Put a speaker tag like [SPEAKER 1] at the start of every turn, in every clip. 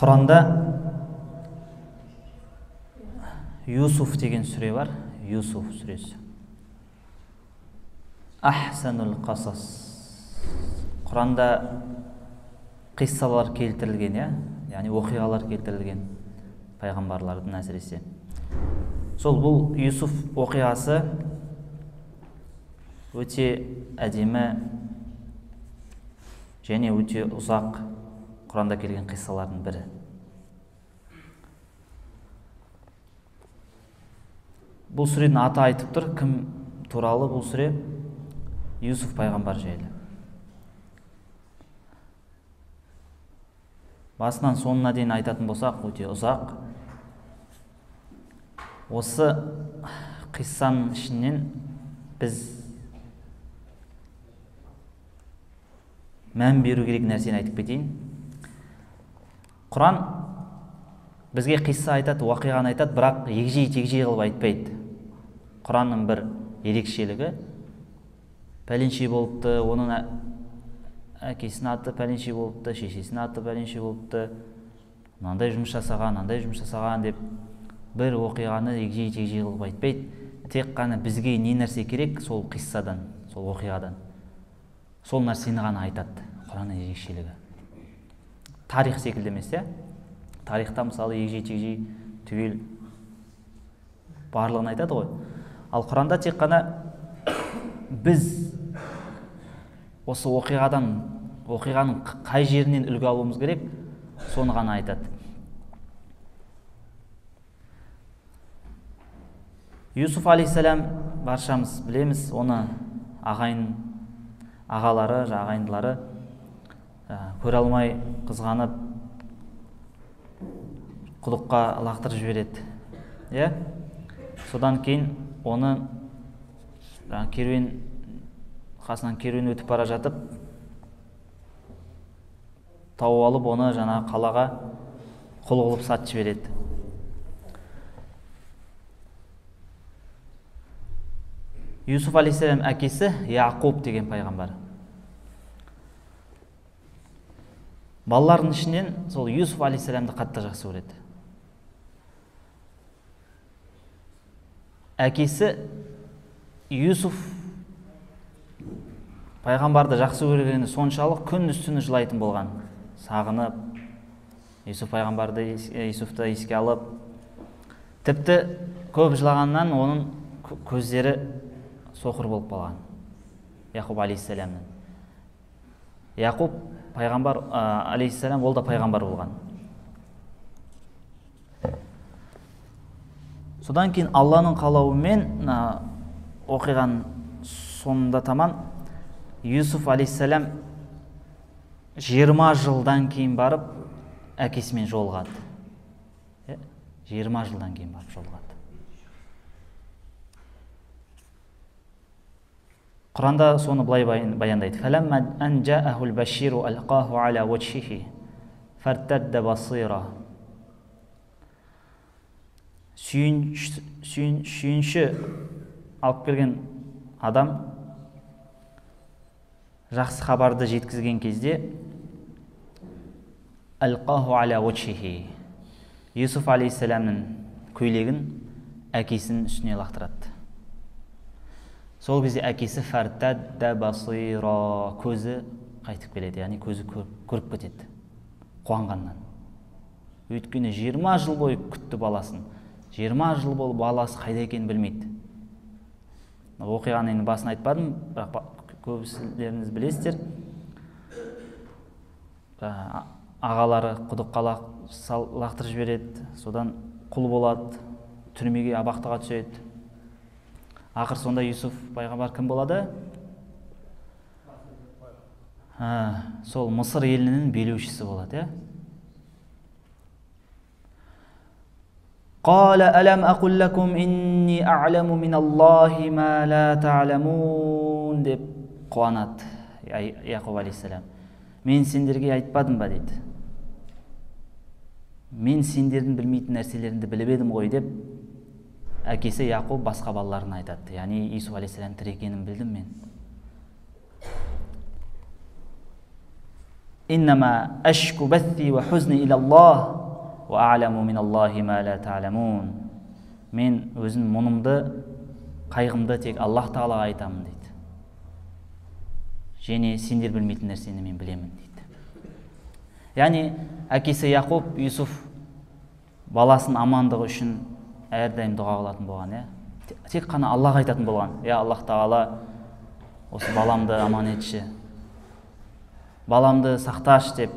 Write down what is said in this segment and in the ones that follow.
[SPEAKER 1] Құранда Юсуф деген сүре бар. Юсуф сүресі. Ахсанул қасас. Құранда қиссалар келтірілген, иә? Яғни оқиғалар келтірілген пайғамбарлардың әсіресе. Сол бұл Юсуф оқиғасы өте әдемі және өте ұзақ Құранда келген қиссалардың бірі. Бұл сүренің аты айтып тұр, кім туралы бұл сүре? Юсуф пайғамбар жайлы. Басынан соңына дейін айтатын болсақ, өте ұзақ. Осы қиссаның ішінен біз мән беру керек нәрсені айтып кетейін. Құран бізге қисса айтады, уақиғаны айтады, бірақ егжей-тегжей қылып айтпайды. Құранның бір ерекшелігі пәленше болыпты, оның әкесінің аты пәленше болыпты, шешесінің аты пәленше болыпты, мынандай жұмыс жасаған, мынандай жұмыс жасаған деп бір оқиғаны егжей-тегжей қылып айтпайды. Тек қана бізге не нәрсе керек, сол қиссадан, сол оқиғадан, сол нәрсені ғана айтады. Құранның ерекшелігі. Тарих секілді емес, иә? Тарихта мысалы егжей-тегжей түгел барлығын айтады ғой. Ал Құранда тек қана біз осы оқиғадан, оқиғаның қай жерінен үлгі алуымыз керек, соны ғана айтады. Юсуф алейхиссалам баршамыз білеміз, оны ағайын, ағалары, ағайындылары көре алмай қызғанып құдыққа лақтырып жібереді. Иә? Содан кейін оны керуен қасынан керуен өтіп бара жатып тауып алып, оны жаңа қалаға құл қылып сатып жібереді. Юсуф алейхиссалам әкесі Яқуб деген пайғамбар. Балалардың ішінен сол Юсуф алейхиссаламды қатты жақсы көреді. Әкесі Юсуф пайғамбарды жақсы көргені соншалық күндіз түні жылайтын болған. Сағынып, Юсуф пайғамбарды, Юсуфты еске алып, тіпті көп жылағаннан оның көздері соқыр болып қалған. Яқуб алейхиссаламның. Яқуб пайғамбар алейхиссалам, ол да пайғамбар болған. Содан кейін Алланың қалауымен оқиғаның соңында таман Юсуф алейхиссалам 20 жылдан кейін барып әкесімен жолығады. 20 жылдан кейін барып жолығады. Құранда соны былай баяндайды. «Фәләммә ән жаахул баширу алқаху аля ваджхихи фартадда басира». Сүйінші алып келген адам жақсы хабарды жеткізген кезде алқаху аля ваджхихи, Юсуф алейхиссаламның көйлегін әкесінің үстіне лақтырады. Сол кезде әкесі фартадда басира, көзі қайтып келеді, яғни көзі көріп кетеді қуанғаннан. Өйткені 20 жыл бойы күтті баласын. 20 жыл бойы баласы қайда екенін білмейді. Оқиғаның енді басын айтпадым, бірақ көбісілеріңіз білесіздер. Ағалары құдыққа лақтырып жібереді, содан құл болады, түрмеге, абақтыға түседі. Ақыр сонда Юсуф пайғамбар кім болады? Сол Мысыр елінің билеушісі болады, иә? Қала алам ақул лакум инни а'ламу миналлахи ма ла та'ламун деп қуанады Яқуб алейхиссалам. Мен сендерге айтпадым ба дейді. Мен сендердің білмейтін нәрселеріңді біліп едім ғой деп әкесі Яқуб басқа балаларына айтады. Яғни Юсуф алейхиссалам тірі екенін білдім мен. Иннама ашку басси ва хузни иля Аллах ва а'ламу мин Аллахи ма ла та'ламун. Мен өзім мұңымды, қайғымды тек Аллах тағалаға айтамын дейді. Және сендер білмейтін нәрсені мен білемін дейді. Яғни әкесі Яқуб Юсуф баласының амандығы үшін әрдайым дұға қылатын болған, иә? Тек қана Аллаға айтатын болған. Я Аллах тағала, осы баламды аман етші, баламды сақташы деп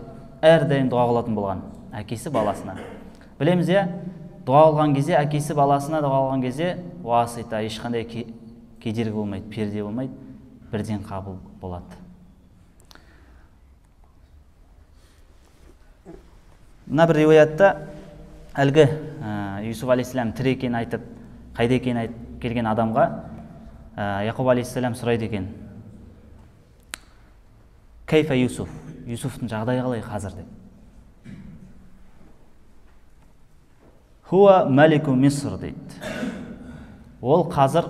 [SPEAKER 1] әрдайым дұға қылатын болған әкесі баласына. Білеміз, иә? Дұға қылған кезде, әкесі баласына дұға қылған кезде уасита, ешқандай кедергі болмайды, перде болмайды, бірден қабыл болады. Мына бір риуаятта әлгі Юсуф алейхиссалам тірі екенін айтып, қайда екенін айтып келген адамға Яқуб алейхиссалам сұрайды екен. Кайфа Юсуф? Юсуфтың жағдайы қалай қазір деп. Хуа малику Миср дейді. Ол қазір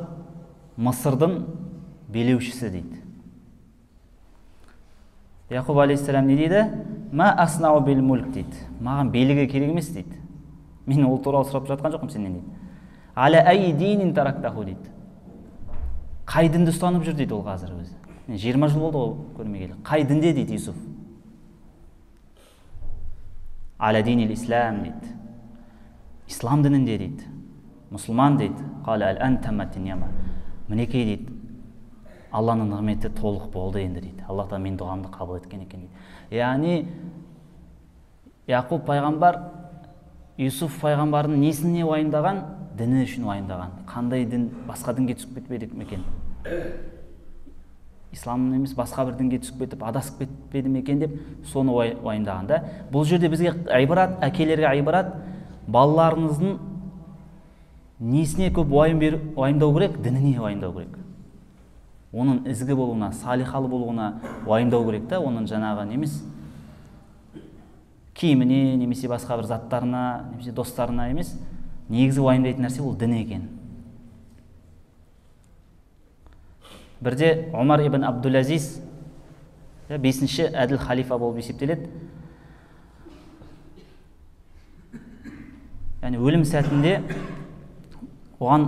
[SPEAKER 1] Мысырдың билеушісі дейді. Яқуб алейхиссалам не дейді? Ма аснау бил мульк дейді. Маған билігі керек емес дейді. Мен ол туралы сұрап жатқан жоқпын сенен дейді. Аля ай динин тарактаху дейді. Қай дінді ұстанып жүр дейді ол қазір өзі. 20 жыл болды ғой көрмегелі. Қай дінде дейді Юсуф? Аля динил ислам дейді. Ислам дінінде дейді. Мұсылман дейді. Қала әл-ан таммат нияма. Мінекей дейді. Алланың нығметі толық болды енді дейді. Аллах та менің дұғамды қабыл еткен екен дейді. Яғни Яқуб пайғамбар Юсуф пайғамбардың несіне уайымдаған? Діні үшін уайымдаған. Қандай дін, басқа дінге түсіп кетпеді ме екен? Ислам емес, басқа бір дінге түсіп кетіп, адасып кетпеді ме екен деп соны уайымдаған да. Бұл жерде бізге айбарат, әкелерге айбарат, балаларыңыздың несіне көп уайымдау керек? Дініне уайымдау керек. Оның ізгі болуына, салихалы болуына уайымдау керек та, оның жаңағы немес киіміне, немесе басқа бір заттарына, немесе достарына емес, негізі уайымдайтын нәрсе ол дін екен. Бірде Омар ибн Абдул-Азиз 5-ші әділ халифа болып есептеледі. Яғни өлім сәтінде оған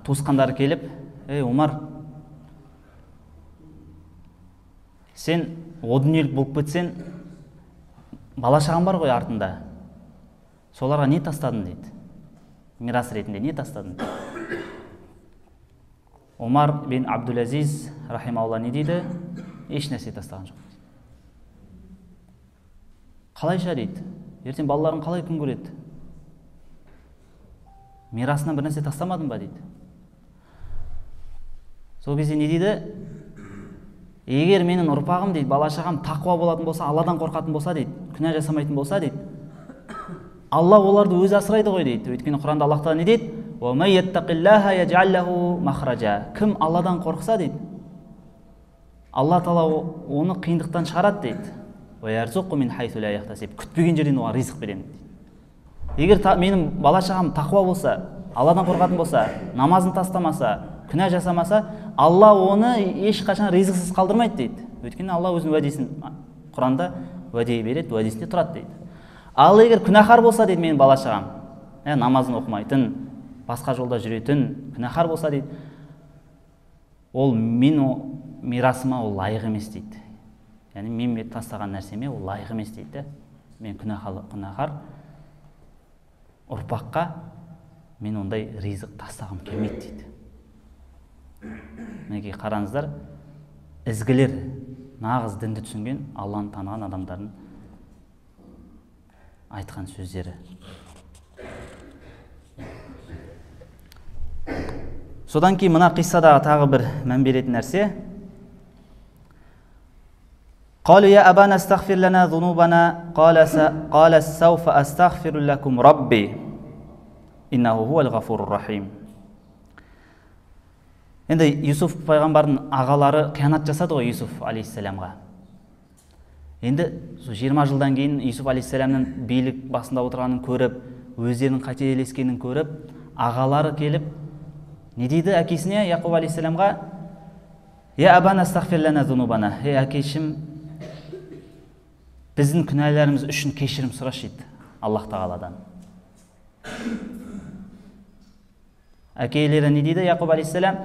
[SPEAKER 1] туысқандары келіп, «Ей, Омар, сен о дүниелік болып кетсең, бала шағаң бар ғой артында. Соларға не тастадың дейді. Мирас ретінде не тастадың? Омар бин Абдул-Азиз рахимаулла не дейді? Еш нәрсе тастаған жоқ. Қалайша дейді? Ертең балаларың қалай күн көреді? Мирасынан бір нәрсе тастамадың ба дейді. Сол кезде не дейді? Егер менің ұрпағым дейді, бала шағам тақуа болатын болса, Алладан қорқатын болса дейді, күнә жасамайтын болса дейді, Алла оларды өзі асырайды ғой дейді. Өйткені Құранда Аллах тағала не дейді? Кім Алладан қорықса дейді, Алла тағала оны қиындықтан шығарады дейді. Күтпеген жерден оған ризық беремін дейді. Егер менің бала шағам тақуа болса, Алладан қорқатын болса, намазын тастамаса, күнә жасамаса, Алла оны ешқашан ризықсыз қалдырмайды дейді. Өйткені Алла өзінің уәдесін Құранда уәде береді, уәдесінде тұрады дейді. Ал егер күнәһар болса дейді менің бала шағам, намазын оқымайтын, басқа жолда жүретін күнәһар болса дейді, ол мен мирасыма ол лайық емес дейді. Яғни мен тастаған нәрсеме ол лайық емес дейді. Мен күнәһар ұрпаққа мен ондай ризық тастағым келмейді дейді. Мінекей қараңыздар, ізгілер, нағыз дінді түсінген, Алланы таныған адамдардың айтқан сөздері. Содан кейін мына қиссадағы тағы бір мән беретін нәрсе. قالوا يا أبانا استغفر لنا ذنوبنا قال سوف أستغفر لكم ربي إنه هو الغفور الرحيم. Енді Юсуф пайғамбардың ағалары қиянат жасады ғой Юсуф алейхиссаламға. Енді 20 жылдан кейін Юсуф алейхиссаламның билік басында отырғанын көріп, өздерінің қателескенін көріп, ағалары келіп не дейді әкесіне, Яқуб алейхиссаламға? Я абана астағфир лана зунубана. Ей әкешім, Біздің күнәларымыз үшін кешірім сұрашы дейді Аллах тағаладан. Әкелері не дейді? Яқуб алейхиссалам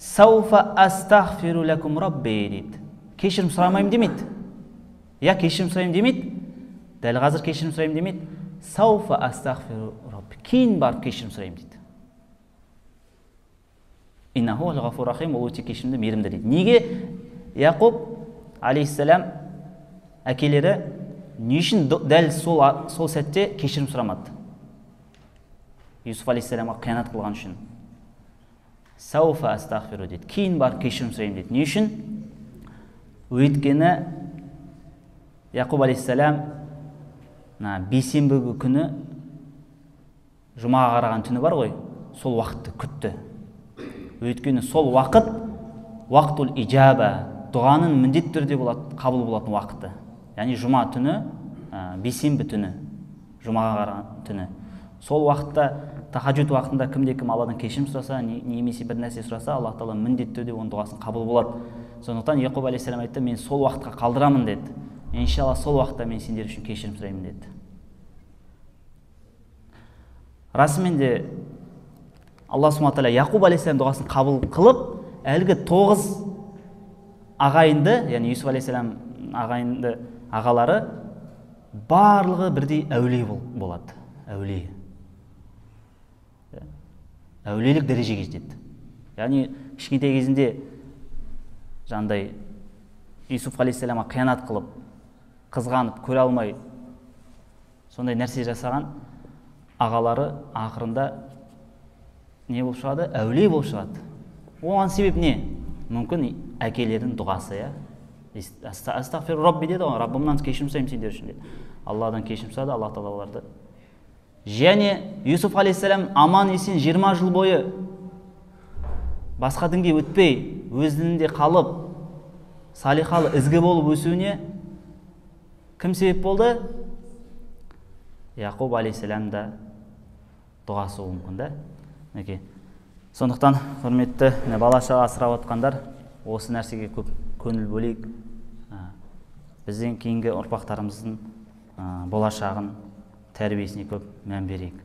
[SPEAKER 1] сауфа астағфиру лакум рабби дейді. Кешірім сұрамаймын демейді. Я кешірім сұраймын демейді. Дәл қазір кешірім сұраймын демейді. Сауфа астағфиру рабби. Кейін барып кешірім сұраймын дейді. Иннаху ғафур рахим, ол өте кешірімді, мейірімді дейді. Неге Яқуб алейхиссалам әкелері не үшін дәл сол сәтте кешірім сұрамады? Юсуф алейхиссаламға қиянат қылған үшін. Сауфа астағфиру дейді. Кейін барып кешірім сұраймын дейді. Не үшін? Өйткені Яқуб алейхиссалам бейсенбі күні жұмаға қараған түні бар ғой, сол уақытты күтті. Өйткені сол уақыт уақтул ижаба, дұғаның міндетті түрде болады, қабыл болатын уақыты. Яғни жұма түні, бейсенбі түні, жұмаға қараған түні. Сол уақытта тахажжуд уақытында кімде-кім Алладан кешірім сұраса, немесе бір нәрсе сұраса, Аллах тағала міндетті түрде оның дұғасын қабыл болады. Сондықтан Яқуб алейхиссалам айтты, мен сол уақытқа қалдырамын деді. Иншалла сол уақытта мен сендер үшін кешірім сұраймын деді. Расымен де Алла субхана тағала Яқуб алейхиссалам дұғасын қабыл қылып, әлгі 9 ағайынды, яғни Юсуф алейхиссалам ағайынды ағалары барлығы бірдей әулие болады. Әулие. Әулиелік дәрежеге жетеді. Яғни кішкентай кезінде жаңағыдай Юсуф алейхиссаламға қиянат қылып, қызғанып, көре алмай сондай нәрсе жасаған ағалары ақырында не болып шығады? Әулие болып шығады. Оған себеп не? Мүмкін әкелерінің дұғасы, иә. Астағфиру рабби деді ғой, Раббымнан кешірім сұраймын сендер үшін деді. Алладан кешірім сұрады, Аллах тағала оларды. Және Юсуф алейхиссалам аман есен 20 жыл бойы басқа дінге өтпей, өз дінінде қалып, салихалы, ізгі болып өсуіне кім себеп болды? Яқуб алейхиссалам да дұғасы болуы мүмкін да. Мінекей. Сондықтан құрметті бала шаға асырап отқандар, осы нәрсеге көп көңіл бөлейік. Бізден кейінгі ұрпақтарымыздың болашағын, тәрбиесіне көп мән берейік.